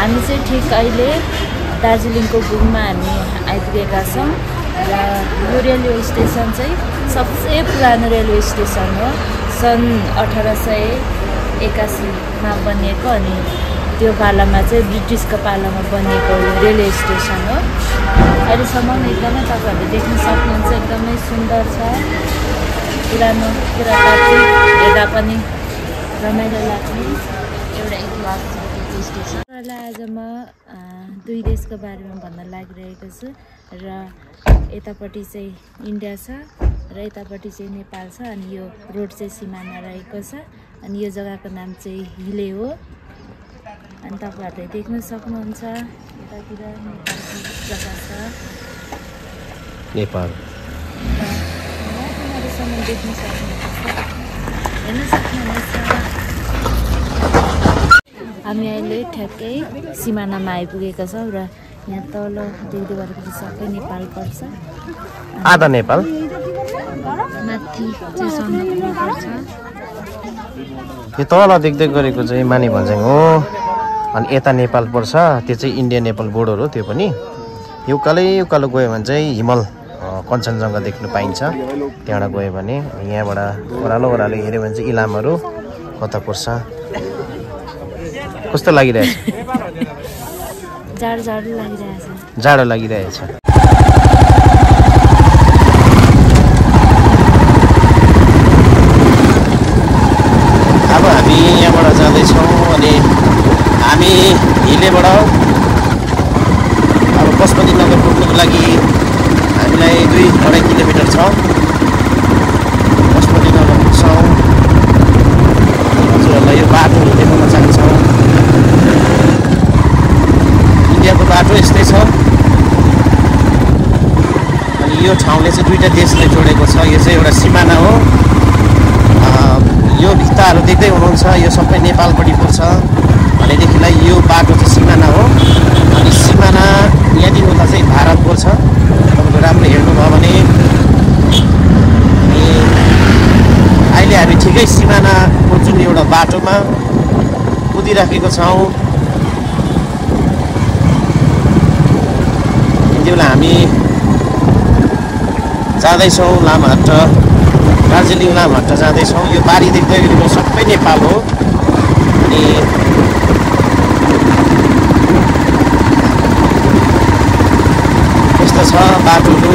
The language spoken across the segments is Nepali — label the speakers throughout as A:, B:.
A: हामी चाहिँ ठिक अहिले दार्जिलिङको घुममा हामी आइपुगेका छौँ र यो रेलवे स्टेसन चाहिँ सबसे पुरानो रेलवे स्टेसन हो। सन् 1881मा बनिएको अनि त्यो पालामा चाहिँ ब्रिटिसको पालामा बनिएको रेलवे स्टेसन हो। अहिलेसम्म एकदमै तपाईँहरूले देख्न सक्नुहुन्छ, एकदमै सुन्दर छ, पुरानो पुरातात्विक, हेर्दा पनि रमाइलो लाग्ने एउटा इतिहास छ त्यो स्टेसन। आज म दुई देशको बारेमा भन्न लागिरहेको छु र यतापट्टि चाहिँ इन्डिया छ र यतापट्टि चाहिँ नेपाल छ अनि यो रोड चाहिँ सिमाना रहेको छ अनि यो जग्गाको नाम चाहिँ हिले हो। अनि तपाईँहरूले देख्न सक्नुहुन्छ यतातिर नेपालको जग्गा छ
B: नेपाल
A: यहाँसम्म देख्न सक्नुहुन्छ, हेर्न सक्नुहुन्छ। हामी अहिले ठ्याक्कै सिमानामा आइपुगेका छौँ र यहाँ तल देख्दै गरेपछि सबै नेपाल पर्छ।
B: आधा नेपाल
A: माथि चाहिँ सन्दकपू पर्छ।
B: यो तल देख्दै गरेको चाहिँ माने भन्ज्याङ हो अनि यता नेपाल पर्छ, त्यो चाहिँ इन्डिया नेपाल बोर्डर हो। त्यो पनि यो उकालो गयो भने चाहिँ हिमाल कञ्चनजङ्घा देख्न पाइन्छ। त्यहाँबाट गयो भने यहाँबाट ओह्रालो हेऱ्यो भने चाहिँ इलामहरू कता पर्छ। कस्तो लागिरहेछ? जाडो लागिरहेछ। अब हामी यहाँबाट जाँदैछौँ अनि हामी हिलेबाट अब पशुपति नगर पुग्नुको लागि हामीलाई 2-2.5 किलोमिटर छ। पशुपति नगर पुग्छौँ। हजुरहरूलाई यो बाटो देखाउन चाहन्छौँ। इन्डियाको बाटो यस्तै छ अनि यो ठाउँले चाहिँ दुईवटा देशलाई जोडेको छ। यो चाहिँ एउटा सिमाना हो। यो भित्ताहरू देख्दै हुनुहुन्छ, यो सबै नेपालपट्टि पर्छ भनेदेखिलाई यो बाटो चाहिँ सिमाना हो अनि सिमाना यहाँदेखि उता चाहिँ भारत पर्छ। तपाईँको राम्रो हेर्नुभयो भने अहिले हामी ठिकै सिमानाको जुन एउटा बाटोमा कुदिराखेको छौँ। त्यतिबेला हामी जाँदैछौँ लामाहट्ट, दार्जिलिङ लामाहट्ट जाँदैछौँ। यो बारी देख्दै गरेको सबै नेपाल हो अनि यस्तो छ बाटोहरू।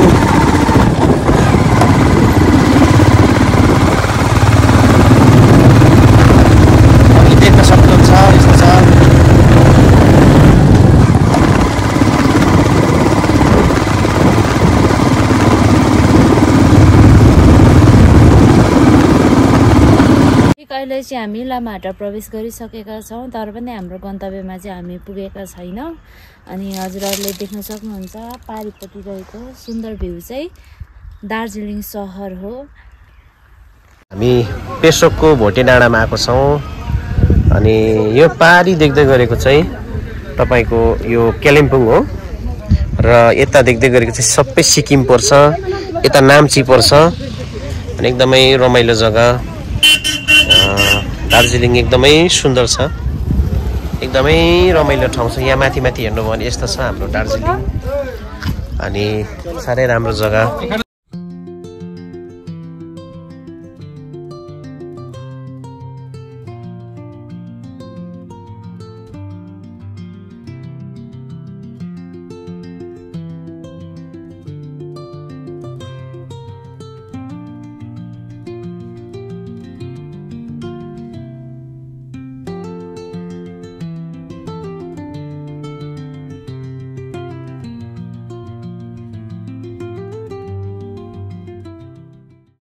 B: देख्न सक्नुहुन्छ यस्तो छ।
A: अहिले चाहिँ हामी लामाहट्ट प्रवेश गरिसकेका छौँ, तर पनि हाम्रो गन्तव्यमा चाहिँ हामी पुगेका छैनौँ। अनि हजुरहरूले देख्न सक्नुहुन्छ पारिपट्टि रहेको सुन्दर भ्यू चाहिँ दार्जिलिङ सहर हो।
B: हामी पेसोकको भोटे डाँडामा आएको छौँ अनि यो पारी देख्दै गरेको चाहिँ तपाईँको यो कालिम्पोङ हो र यता देख्दै गरेको चाहिँ सबै सिक्किम पर्छ, यता नाम्ची पर्छ अनि एकदमै रमाइलो जग्गा। दार्जिलिङ एकदमै सुन्दर छ, एकदमै रमाइलो ठाउँ छ। यहाँ माथि हेर्नुभयो भने यस्तो छ हाम्रो दार्जिलिङ अनि साह्रै राम्रो जग्गा।